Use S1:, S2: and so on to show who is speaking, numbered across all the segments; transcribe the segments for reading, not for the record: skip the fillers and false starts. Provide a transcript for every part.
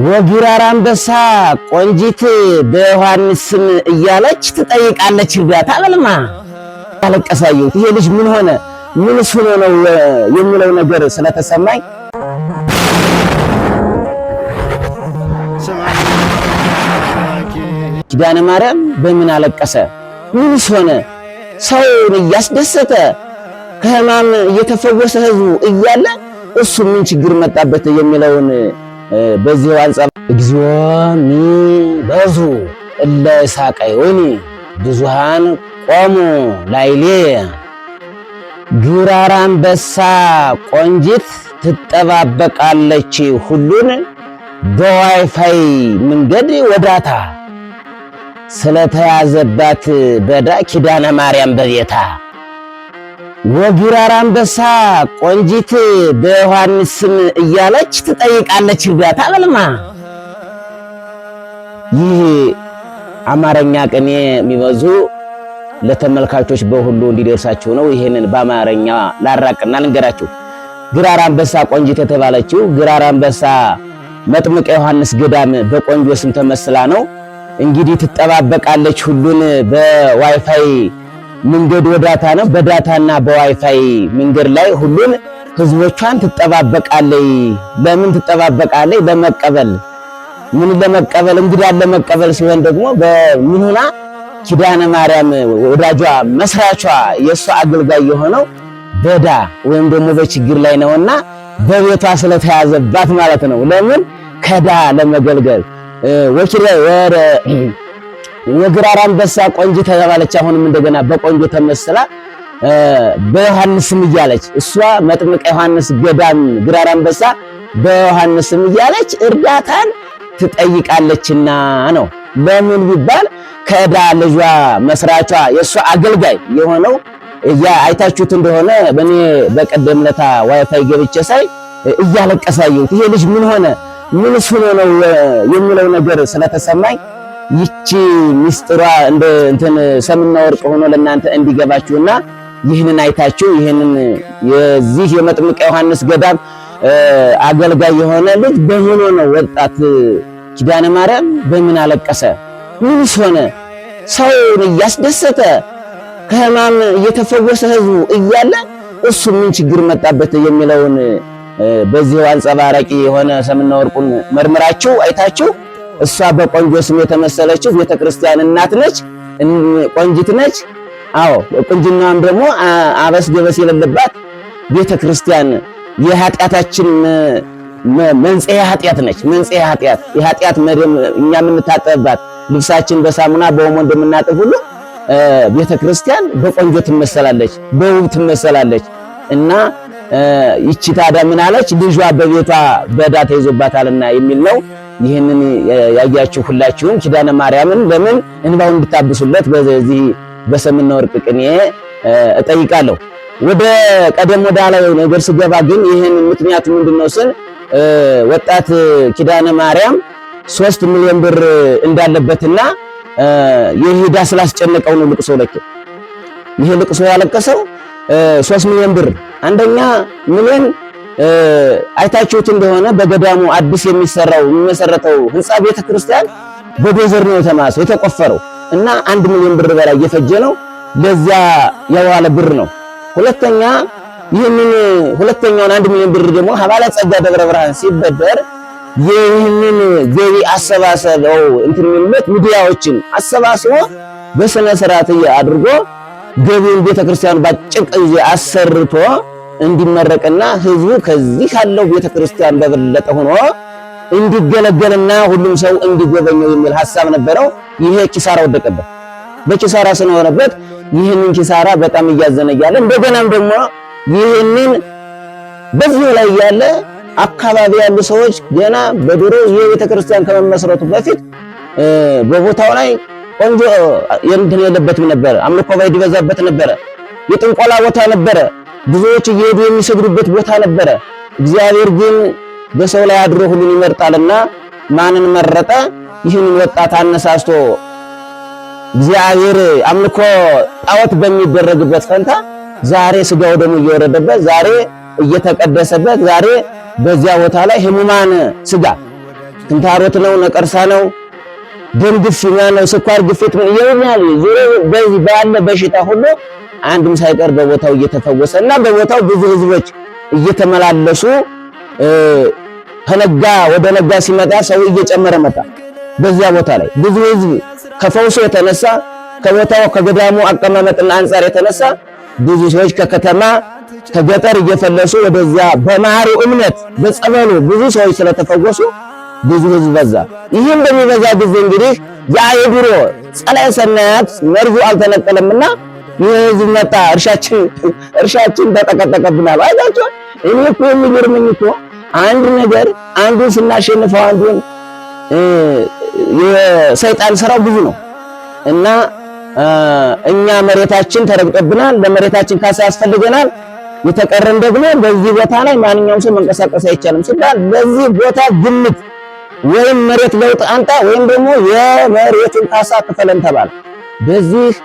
S1: ወግራር አንበሳ ቆንጂት በዮሐንስ ስም እያለች ትጠይቃለች እርዳታ። በልማ ያለቀሳየሁት ይሄ ልጅ ምን ሆነ ምንስ ሆኖ ነው የሚለው ነገር ስለተሰማኝ፣ ኪዳነ ማርያም በምን አለቀሰ? ምንስ ሆነ? ሰውን እያስደሰተ ከህማም እየተፈወሰ ህዝቡ እያለ እሱ ምን ችግር መጣበት የሚለውን በዚሁ አንጻር እግዚኦ ሚበዙ እለ ሳቀዩኒ ብዙሃን ቆሙ ላይሌ። ግራር አንበሳ ቆንጂት ትጠባበቃለች ሁሉን በዋይፋይ መንገድ ወዳታ ስለተያዘባት በዳ ኪዳነ ማርያም በቤታ። ወግራር አንበሳ ቆንጂት በዮሐንስ ስም እያለች ትጠይቃለች እርዳታ። በልማ ይህ አማርኛ ቅኔ የሚበዙ ለተመልካቾች በሁሉ እንዲደርሳችሁ ነው። ይሄንን በአማርኛ ላራቅና ልንገራችሁ። ግራር አንበሳ ቆንጂት የተባለችው ግራር አንበሳ መጥምቀ ዮሐንስ ገዳም በቆንጆ ስም ተመስላ ነው። እንግዲህ ትጠባበቃለች ሁሉን በዋይፋይ መንገድ ወዳታ ነው። በዳታና በዋይፋይ መንገድ ላይ ሁሉን ህዝቦቿን ትጠባበቃለች። ለምን ትጠባበቃለች? ለመቀበል። ምን ለመቀበል? እንግዳን ለመቀበል ሲሆን ደግሞ በምን ሆና ኪዳነ ማርያም ወዳጇ መስራቿ የእሷ አገልጋይ የሆነው በዳ ወይም ደግሞ በችግር ላይ ነውና በቤቷ ስለተያዘባት ማለት ነው። ለምን ከዳ ለመገልገል ወኪለ ወረ ወግራር አንበሳ ቆንጆ ተባለች። አሁንም እንደገና በቆንጆ ተመስላ በዮሐንስም እያለች እሷ መጥምቀ ዮሐንስ ገዳም ግራር አንበሳ በዮሐንስም እያለች እርዳታን ትጠይቃለችና ነው። ለምን ቢባል ከዕዳ ልጇ መስራቿ የእሷ አገልጋይ የሆነው አይታችሁት እንደሆነ በእኔ በቀደም ለታ ዋይፋይ ገብቼ ሳይ እያለቀሰ አየሁት። ይሄ ልጅ ምን ሆነ ምንስ ሆኖ ነው የሚለው ነገር ስለተሰማኝ ይቺ ሚስጥሯ እንደ እንትን ሰምና ወርቅ ሆኖ ለእናንተ እንዲገባችሁና ይህንን አይታችሁ ይህንን የዚህ የመጥምቀ ዮሐንስ ገዳም አገልጋይ የሆነ ልጅ በሆኖ ነው ወጣት ኪዳነ ማርያም በምን አለቀሰ? ምንስ ሆነ? ሰውን እያስደሰተ ከህማም እየተፈወሰ ህዝቡ እያለ እሱ ምን ችግር መጣበት የሚለውን በዚሁ አንጸባራቂ የሆነ ሰምና ወርቁን መርምራችሁ አይታችሁ እሷ በቆንጆ ስም የተመሰለችው ቤተክርስቲያን እናት ነች፣ ቆንጂት ነች። አዎ ቁንጅናዋም ደግሞ አበስ ገበስ የሌለባት ቤተክርስቲያን የኃጢአታችን መንጽሔ ኃጢአት ነች። መንጽሔ ኃጢአት የኃጢአት መደም እኛ የምንታጠብባት ልብሳችን በሳሙና በኦሞ እንደምናጥብ ሁሉ ቤተክርስቲያን በቆንጆ ትመሰላለች፣ በውብ ትመሰላለች። እና ይቺ ታዲያ ምን አለች? ልጇ በቤቷ በዕዳ ተይዞባታልና የሚል ነው። ይህንን ያያችሁ ሁላችሁም ኪዳነ ማርያምን ለምን እንባውን እንድታብሱለት በዚህ በሰምና ወርቅ ቅኔ እጠይቃለሁ። ወደ ቀደም ወደ አለው ነገር ስገባ ግን ይህን ምክንያቱ ምንድነው ስል ወጣት ኪዳነ ማርያም 3 ሚሊዮን ብር እንዳለበትና ይህ ዕዳ ስላስጨነቀው ነው ልቅሶ ለኬ ይሄ ልቅሶ ያለቀሰው 3 ሚሊዮን ብር። አንደኛ ሚሊዮን አይታችሁት እንደሆነ በገዳሙ አዲስ የሚሰራው የሚመሰረተው ህንፃ ቤተክርስቲያን በዶዘር ነው የተማሰው የተቆፈረው እና 1 ሚሊዮን ብር በላይ እየፈጀ ነው። ለዚያ የዋለ ብር ነው። ሁለተኛ ይህንን ሁለተኛውን 1 ሚሊዮን ብር ደግሞ ሀባለ ጸጋ ደብረ ብርሃን ሲበደር ይህንን ገቢ አሰባሰበው እንትን የሚሉበት ሚዲያዎችን አሰባስቦ በስነ ስርዓት አድርጎ ገቢውን ቤተክርስቲያኑ ባጭር ጊዜ አሰርቶ እንዲመረቅና ህዝቡ ከዚህ ካለው ቤተክርስቲያን በበለጠ ሆኖ እንዲገለገልና ሁሉም ሰው እንዲጎበኘው የሚል ሐሳብ ነበረው። ይሄ ኪሳራ ወደቀበት። በኪሳራ ስለሆነበት ይህንን ኪሳራ በጣም እያዘነ እያለ እንደገናም ደግሞ ይህንን በዚሁ ላይ እያለ አካባቢ ያሉ ሰዎች ገና በድሮ ይሄ ቤተክርስቲያን ከመመስረቱ በፊት በቦታው ላይ ቆንጆ እንትን የለበትም ነበረ። አምልኮ ባዕድ ይበዛበት ነበረ። የጥንቆላ ቦታ ነበረ። ብዙዎች እየሄዱ የሚሰግዱበት ቦታ ነበረ። እግዚአብሔር ግን በሰው ላይ አድሮ ሁሉን ይመርጣልና ማንን መረጠ? ይህንን ወጣት አነሳስቶ እግዚአብሔር አምልኮ ጣዖት በሚደረግበት ፈንታ ዛሬ ስጋው ደሙ እየወረደበት፣ ዛሬ እየተቀደሰበት፣ ዛሬ በዚያ ቦታ ላይ ህሙማን ስጋ ክንታሮት ነው፣ ነቀርሳ ነው፣ ደም ግፊት ነው፣ ስኳር ግፊት ምን ይሆናል። ዞሮ በዚህ ባለ በሽታ ሁሉ አንድም ሳይቀር በቦታው እየተፈወሰ እና በቦታው ብዙ ህዝቦች እየተመላለሱ ከነጋ ወደ ነጋ ሲመጣ ሰው እየጨመረ መጣ። በዚያ ቦታ ላይ ብዙ ህዝብ ከፈውሱ የተነሳ ከቦታው ከገዳሙ አቀማመጥና አንጻር የተነሳ ብዙ ሰዎች ከከተማ ከገጠር እየፈለሱ ወደዚያ በማሩ እምነት በጸበሉ ብዙ ሰዎች ስለተፈወሱ ብዙ ህዝብ በዛ። ይህም በሚበዛ ጊዜ እንግዲህ ያ የድሮ ጸላኢ ሰናያት መርዙ አልተነቀለምና ይህ ህዝብ መጣ፣ እርሻችን እርሻችን ተጠቀጠቀብናል። አይታችሁ እኔ እኮ የሚገርመኝ እኮ አንድ ነገር አንዱን ስናሸንፈው አንዱን የሰይጣን ስራው ብዙ ነው እና እኛ መሬታችን ተረግጦብናል፣ ለመሬታችን ካሳ ያስፈልገናል። የተቀረን ደግሞ በዚህ ቦታ ላይ ማንኛውም ሰው መንቀሳቀስ አይቻልም ሲባል በዚህ ቦታ ግምት ወይም መሬት ለውጥ አንጣ ወይም ደግሞ የመሬቱን ካሳ ክፈለን ተባለ። በዚህ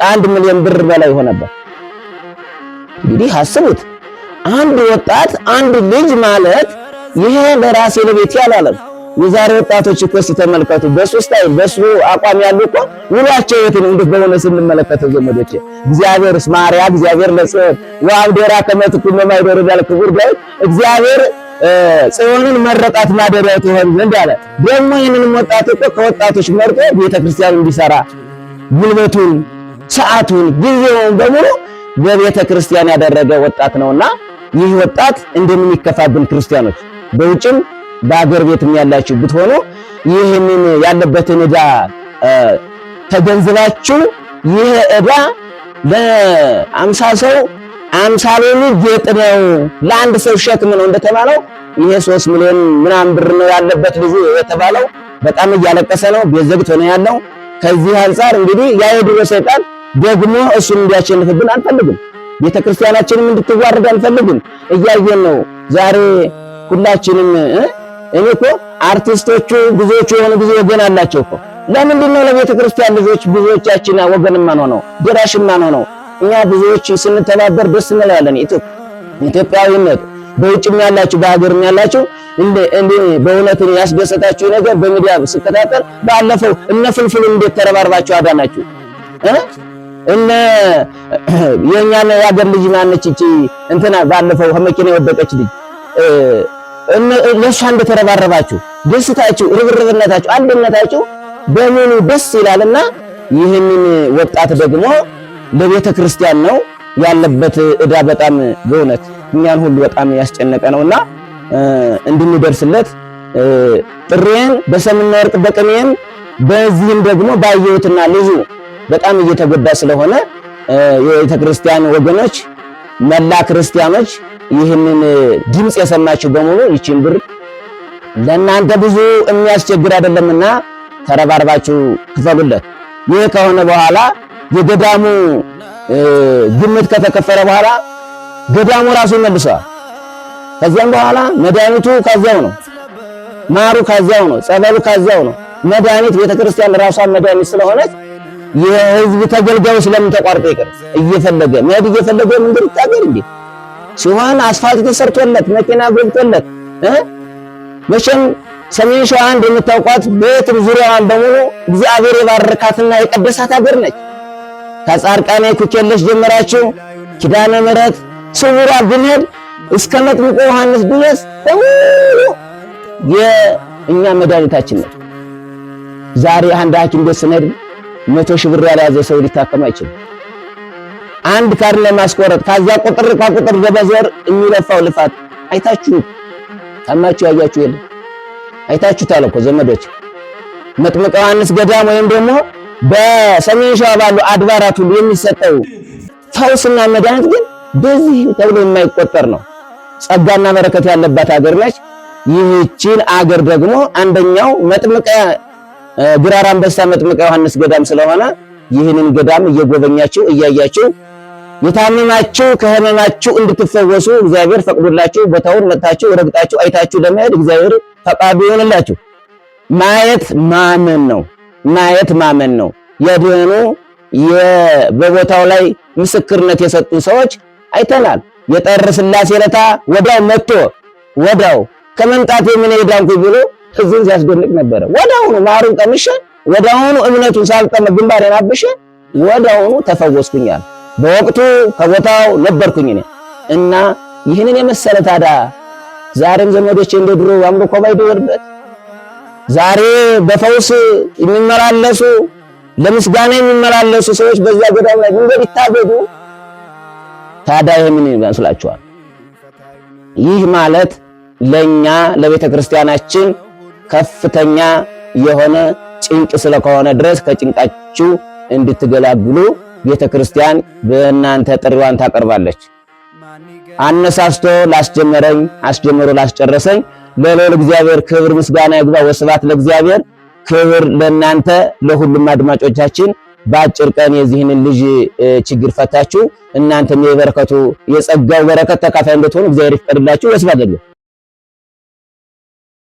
S1: 1 ሚሊዮን ብር በላይ ሆነበት። እንግዲህ አስቡት፣ አንድ ወጣት አንድ ልጅ ማለት ይሄ ለራሴ ለቤቴ አላለም። የዛሬ ወጣቶች እኮ ሲተመልከቱ በሱ style በሱ አቋም ያሉ እኮ ውሏቸው የት ነው? እንዴት በሆነ ስንመለከተው ዘመዶቼ፣ እግዚአብሔር እስማሪያ እግዚአብሔር ለጽዮን ወአብዴራ ከመ ትኩን በማይደር ይላል ክቡር ዳዊት። እግዚአብሔር ጽዮንን መረጣት ማደሪያው ትሆን ዘንድ አለ። ደግሞ ይህንንም ወጣት እኮ ከወጣቶች መርጦ ቤተክርስቲያን እንዲሰራ ጉልበቱን፣ ሰዓቱን፣ ጊዜውን በሙሉ በቤተ ክርስቲያን ያደረገ ወጣት ነውና ይህ ወጣት እንደምን ይከፋብን ክርስቲያኖች በውጭም በአገር ቤትም ያላችሁ ብትሆኑ ይህንን ያለበትን ዕዳ ተገንዝባችሁ ይህ ዕዳ ለ50 ሰው 50 ሎሚ ጌጥ ነው፣ ለአንድ ሰው ሸክም ነው እንደተባለው ይሄ 3 ሚሊዮን ምናምን ብር ነው ያለበት ልጁ የተባለው በጣም እያለቀሰ ነው፣ ቤት ዘግቶ ነው ያለው። ከዚህ አንጻር እንግዲህ ያ የድሮ ሰይጣን ደግሞ እሱን እንዲያሸንፍብን አንፈልግም። ቤተክርስቲያናችንም እንድትዋረድ አንፈልግም። እያየን ነው ዛሬ ሁላችንም። እኔ እኮ አርቲስቶቹ ብዙዎቹ የሆኑ ብዙ ወገን አላቸው እኮ። ለምንድን ነው ለቤተ ክርስቲያን ልጆች ብዙዎቻችን ወገን ማን ሆነው ደራሽ ማን ሆነው? እኛ ብዙዎች ስንተባበር ደስ እንላለን። ኢትዮጵያዊነት በውጭም ያላችሁ በሀገርም ያላችሁ እንደ እንደ በእውነት ያስደሰታችሁ ነገር በሚዲያ ስከታተል ባለፈው እነ ፍልፍሉ እንዴት ተረባርባችሁ አዳናችሁ እ እነ የኛን የሀገር ልጅ ማነች እቺ እንትና ባለፈው ከመኪና የወደቀች ልጅ ለእሷ እንደተረባረባችሁ ደስታችሁ፣ ርብርብነታችሁ፣ አንድነታችሁ በሙሉ ደስ ይላልና ይህንን ወጣት ደግሞ ለቤተ ክርስቲያን ነው ያለበት ዕዳ በጣም በእውነት እኛን ሁሉ በጣም ያስጨነቀ ነውና እንድንደርስለት ጥሬን በሰምና ወርቅ በቅኔም በዚህም ደግሞ ባየሁትና ልጁ በጣም እየተጎዳ ስለሆነ የቤተ ክርስቲያን ወገኖች መላ ክርስቲያኖች ይህንን ድምፅ የሰማችሁ በሙሉ ይችን ብር ለእናንተ ብዙ የሚያስቸግር አይደለምና ተረባርባችሁ ክፈሉለት። ይህ ከሆነ በኋላ የገዳሙ ግምት ከተከፈለ በኋላ ገዳሙ ራሱ ይመልሰዋል። ከዚያም በኋላ መድኃኒቱ ከዚያው ነው፣ ማሩ ከዚያው ነው፣ ጸበሉ ከዚያው ነው። መድኃኒት ቤተክርስቲያን ራሷን መድኃኒት ስለሆነች የህዝብ ተገልጋዩ ስለምን ተቋርጦ ይቅር? እየፈለገ መሄድ እየፈለገ መንገድ ይታገል እንዴ ሲሆን አስፋልት ተሰርቶለት መኪና ገብቶለት መቼም ሰሜን ሸዋ እንደምታውቋት በየትም ዙሪያዋን በሙሉ እግዚአብሔር የባረካትና የቀደሳት ሀገር ነች። ከጻድቃኔ ኩኬለሽ ጀምራችሁ ኪዳነ ምሕረት ስውሯ ብንሄድ እስከ መጥምቁ ዮሐንስ ድረስ በሙሉ የእኛ መድኃኒታችን ነች። ዛሬ አንድ ሐኪም ቤት ስንሄድ 100,000 ብር ያልያዘ ሰው ሊታከም አይችልም። አንድ ካርድ ለማስቆረጥ ከዚያ ቁጥር ከቁጥር ለመዞር የሚለፋው ልፋት አይታችሁ ታማችሁ ያያችሁ የለም። አይታችሁታል እኮ ዘመዶች። መጥምቀ ዮሐንስ ገዳም ወይም ደግሞ በሰሜን ሸዋ ባሉ አድባራት ሁሉ የሚሰጠው ፈውስና መድኃኒት ግን በዚህ ተብሎ የማይቆጠር ነው። ጸጋና በረከት ያለባት ሀገር ነች። ይህችን አገር ደግሞ አንደኛው መጥምቀ ግራር አንበሳ መጥምቀ ዮሐንስ ገዳም ስለሆነ ይህንን ገዳም እየጎበኛችሁ እያያችሁ የታመማችሁ ከህመማችሁ እንድትፈወሱ እግዚአብሔር ፈቅዶላችሁ ቦታውን መጥታችሁ ረግጣችሁ አይታችሁ ለመሄድ እግዚአብሔር ፈቃዱ ይሆንላችሁ። ማየት ማመን ነው። ማየት ማመን ነው። የድህኑ በቦታው ላይ ምስክርነት የሰጡ ሰዎች አይተናል። የጠር ስላሴ ለታ ወዲያው መጥቶ ወዲያው ከመምጣቴ ምን ሄዳንኩ ብሎ ህዝብን ሲያስደንቅ ነበረ። ወዲያውኑ ማሩን ቀምሼ ወዲያውኑ እምነቱን ሳልጠመቅ ግንባሬን አብሼ ወዲያውኑ ተፈወስኩኛል። በወቅቱ ከቦታው ነበርኩኝ እኔ እና ይህንን የመሰለ ታዲያ ዛሬም ዘመዶቼ እንደ ድሮ አምልኮ ባይደወልበት ዛሬ በፈውስ የሚመላለሱ ለምስጋና የሚመላለሱ ሰዎች በዚያ ገዳም ላይ ድንገት ይታገዱ። ታዲያ ይህ ምን ይመስላችኋል? ይህ ማለት ለኛ ለቤተ ክርስቲያናችን ከፍተኛ የሆነ ጭንቅ ስለከሆነ ድረስ ከጭንቃችሁ እንድትገላግሉ ቤተ ክርስቲያን በእናንተ ጥሪዋን ታቀርባለች። አነሳስቶ ላስጀመረኝ አስጀምሮ ላስጨረሰኝ ለልዑል እግዚአብሔር ክብር ምስጋና ይግባ። ወስብሐት ለእግዚአብሔር። ክብር ለእናንተ ለሁሉም አድማጮቻችን። በአጭር ቀን የዚህን ልጅ ችግር ፈታችሁ እናንተም የበረከቱ የጸጋው በረከት ተካፋይ እንድትሆኑ እግዚአብሔር ይፍቀድላችሁ። ወስብሐት ለእግዚአብሔር።